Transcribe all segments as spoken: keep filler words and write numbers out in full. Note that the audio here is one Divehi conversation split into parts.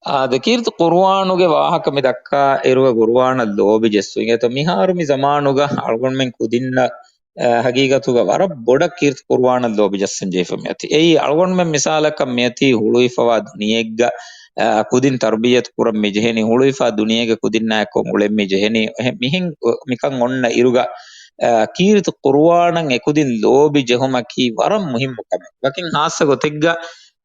އާދެ، ކީރިތި ޤުރުއާނުގެ ވާހަކަ މި ދައްކާ އިރުގަ ޤުރުއާނަށް ލޯބި ޖެއްސުން. އިނގޭތޯ، މިހާރު މި ޒަމާނުގަ އަޅުގަނޑުމެން ކުދިންނަށް، އަ، ހަގީގަތުގަ ވަރަށް ބޮޑަށް ކީރިތި ޤުރުއާނަށް ލޯބި ޖައްސަން ޖެހިފަ މިއޮތީ. އެއީ އަޅުގަނޑުމެން މިސާލަކަށް މިއޮތީ ހުޅުވިފަވާ ދުނިޔެއެއްގަ، އަ، ކުދިން ތަރުބިއްޔަތު ކުރަން މި ޖެހެނީ، ހުޅުވިފާ ދުނިޔޭގެ ކުދިންނާއެކު އުޅެން މި ޖެހެނީ. އެހެ-، މިހެން މިކަން އޮންނަ އިރުގަ، އަ، ކީރިތި ޤުރުއާނަށް އެކުދިން ލޯބި ޖެހުމަކީ ވަރަށް މުހިއްމު ކަމެއް. ވަކިން ހާއްސަ ގޮތެއްގަ،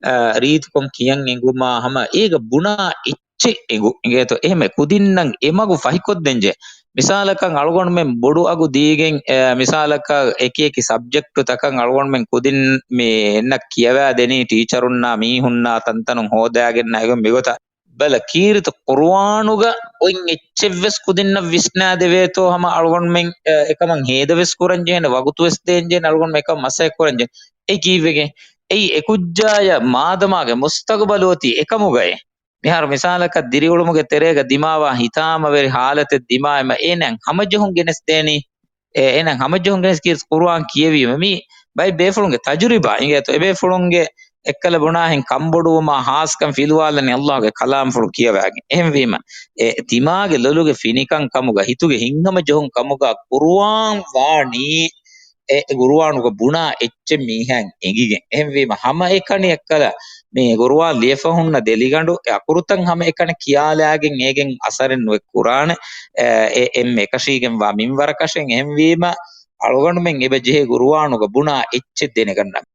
އަ، ރީތިކޮށް ކިޔަން އެނގުމާ ހަމަ އޭގަ ބުނާ އެއްޗެއް އެނގު. އިނގޭތޯ، އެހެމެ ކުދިންނަށް އެމަގު ފަހިކޮށްދޭންޖެ. މިސާލަކަށް އަޅުގަނޑުމެން ބޮޑު އަގު ދީގެން، އެ، މިސާލަކަށް އެކި އެކި ސަބްޖެކްޓުތަކަށް އަޅުގަނޑުމެން ކުދިން މި އެންނަ ކިޔަވާ ދެނީ ޓީޗަރުންނާ މީހުންނާ ތަންތަނުން ހޯދާގެންނާ އެގޮތް މިގޮތަށް. ބަލަ، ކީރިތި ޤުރުއާނުގަ އޮތް އެއްޗެއްވެސް ކުދިންނަށް ވިސްނާދެވޭތޯ ހަމަ އަޅުގަނޑުމެން، އެ، އެކަމަށް ހޭދަވެސް ކުރަން ޖެހޭނެ، ވަގުތުވެސް ދޭން ޖެހޭނެ، އަޅުގަނޑުމެން އެކަމަށް މަސައްކަތް ކުރަން ޖެހޭނެ. އެއީ ކީއްވެގެން؟ އެއީ އެކުއްޖާޔަށް މާދަމާގެ މުސްތަގުބަލު އޮތީ އެކަމުގައޭ. މިހާރު މިސާލަކަށް ދިރިއުޅުމުގެ ތެރޭގަ ދިމާވާ ހިތާމަވެރި ހާލަތެއް ދިމާވީމަ އޭނައަށް ހަމަޖެހުން ގެނެސްދޭނީ. އެ، އޭނައަށް ހަމަޖެހުން ގެނެސް ކީރިތި ޤުރުއާން ކިޔެވީމަ މީ ބައެއް ބޭފުޅުންގެ ތަޖުރިބާ އިނގޭތޯ. އެބޭފުޅުންގެ އެއްކަލަ ބުނާހެން ކަންބޮޑުވުމާ ހާސްކަން ފިލުވާލަނީ އައްލާހުގެ ކަލާމްފުޅު ކިޔަވާގެން. އެހެންވީމަ، އެ ދިމާގެ ލޮލުގެ ފިނިކަން ކަމުގަ ހިތުގެ ހިތްހަމަޖެހުން ކަމުގަ ޤުރުއާން ވާނީ، އެ ޤުރުއާނުގަ ބުނާ އެއްޗެއް މީހާއަށް އެނގިގެން. އެހެންވީމަ، ހަމައެކަނި އެއްކަލަ މި ޤުރުއާން ލިޔެފަ ހުންނަ ދެލިގަނޑު އެ އަކުރުތައް ހަމައެކަނި ކިޔާލާގެން އޭގެން އަސަރެއް ނުވެ ކުރާނެ، އެ، އެ، އެންމެ އެކަށީގެންވާ މިންވަރަކަށެއް. އެހެންވީމަ، އަޅުގަނޑުމެން އެބަ ޖެހޭ ޤުރުއާނުގަ ބުނާ އެއްޗެއް ދެނެގަންނަން.